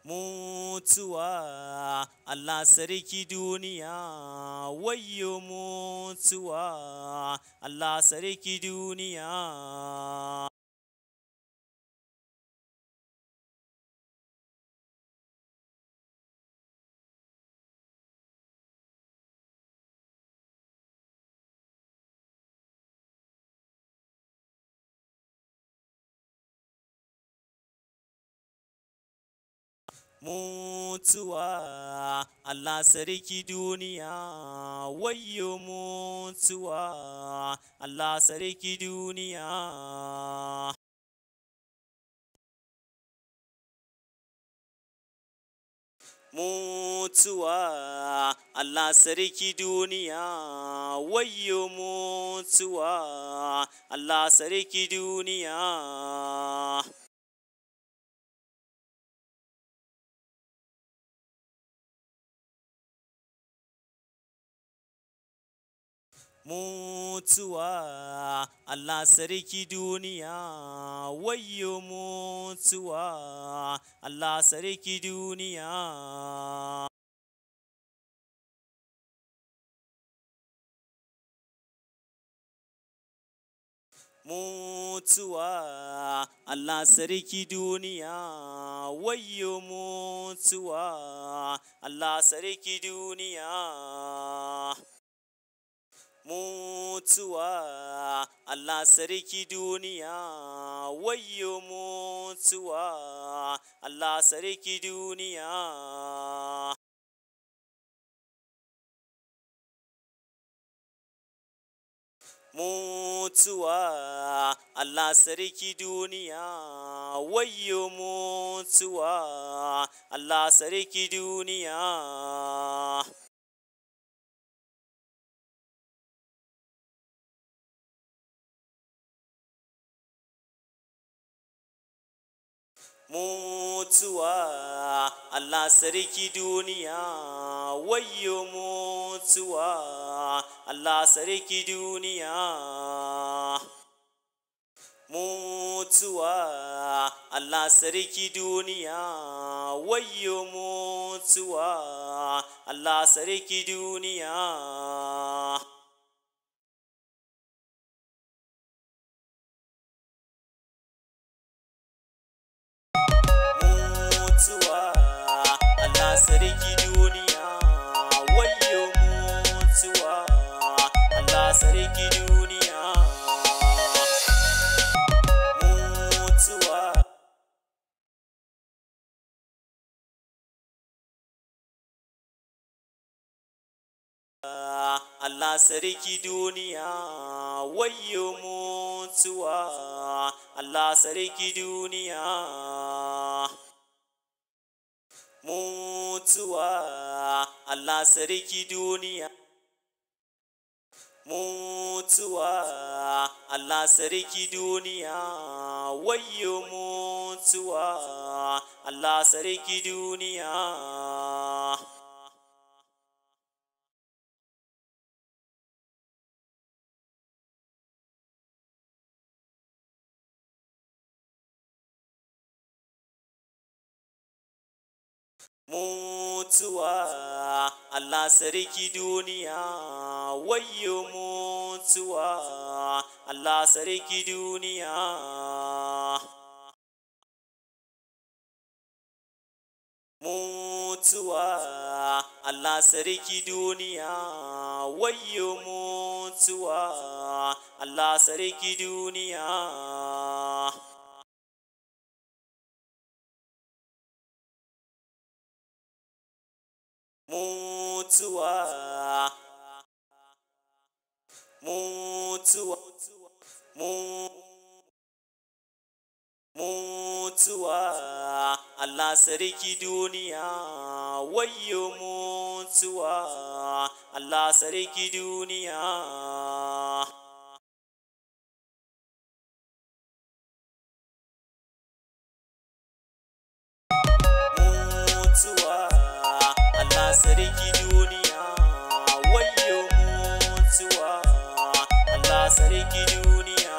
Mutuwa Allah sarki duniya, wayyo mutuwa Allah sarki duniya. Mutuwa Allah sarki duniya, wayyo mutuwa Allah sarki duniya. Mutuwa Allah sarki duniya, wayyo mutuwa Allah sarki duniya. Mutuwa Allah sarki duniya, wayyo mutuwa Allah sarki duniya. Mutuwa Allah sarki duniya, wayyo mutuwa Allah sarki duniya. Mutuwa Allah sarki duniya, wayyo mutuwa Allah sarki duniya. Mutuwa Allah sarki duniya, wayyo mutuwa Allah sarki duniya. Mutuwa Allah sarki duniya, wayyo mutuwa Allah sarki duniya. Mutuwa Allah sarki duniya, wayyo mutuwa Allah sarki duniya. Mutuwa Allah sarki duniya, wayyo mutuwa Allah sarki duniya. Mutuwa Allah sarki duniya, wayyo mutuwa Allah sarki duniya. Mutuwa Allah sarki duniya. Mutuwa Allah sarki duniya, wayyo mutuwa Allah sarki duniya. Mutuwa Allah sarki duniya, wayyo mutuwa Allah sarki duniya. Mutuwa Allah sarki duniya, wayyo mutuwa Allah sarki duniya. Mutuwa, mutuwa, mutuwa Allah sarki duniya, wayyo mutuwa Allah sarki duniya. Mutuwa Allah sarki duniya, wayyo mutuwa Allah sarki duniya.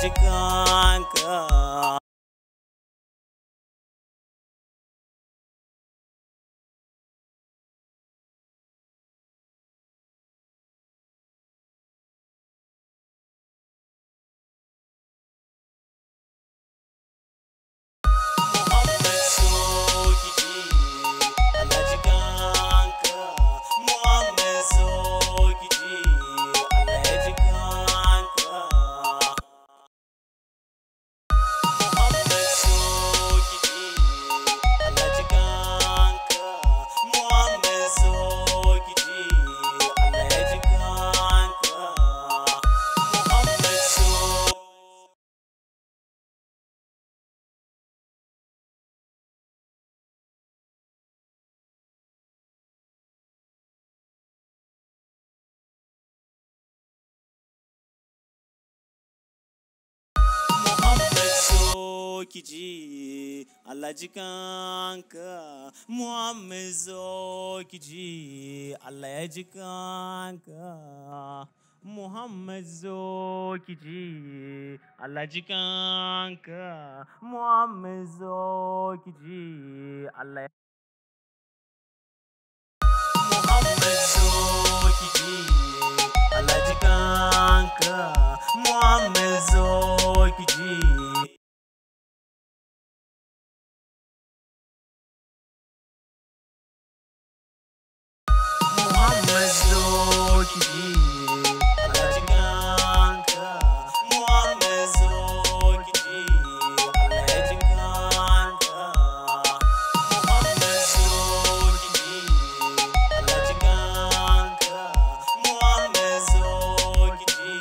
ji kanka. Muhammad Sokiji, Allah ji kanka. Muhammad Sokiji, Allah ya ji kanka. Muhammad Sokiji, Allah ji kanka. Muhammad Sokiji, Allah ya ji kanka. Muhammad Sokiji. Muhammad Sokiji, Allah ji kanka. Muhammad Sokiji, Allah ya ji kanka. Muhammad Sokiji, Allah ji kanka. Muhammad Sokiji, Allah ya Muhammad Sokiji, Allah ji kanka. Muhammad Sokiji. Muhammad Sokiji, Allah ji kanka. Muhammad Sokiji, Allah ya ji kanka. Muhammad Sokiji, Allah ji kanka. Muhammad Sokiji,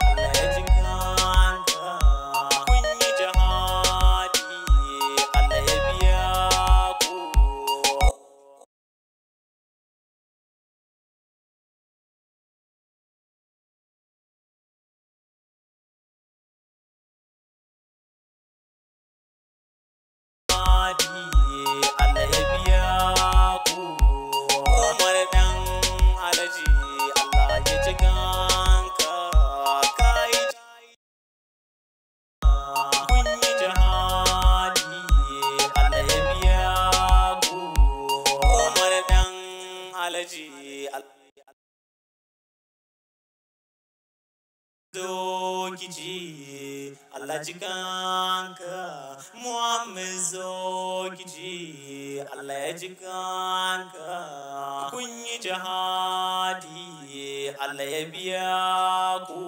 Allah ya ji kanka. Kun yi jihadi, Allah ya biya ku. Allah ya biya ku. Umar dan Alhaji, Allah ya ji kanka. Kai kun yi jihadi, Allah ya biya ku. Umar dan Alhaji, Sokiji, Allah ji kanka. Muhammad Sokiji, Allah ya ji kanka. Kun yi jihadi, Allah ya biya ku.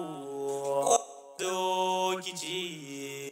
Sokiji,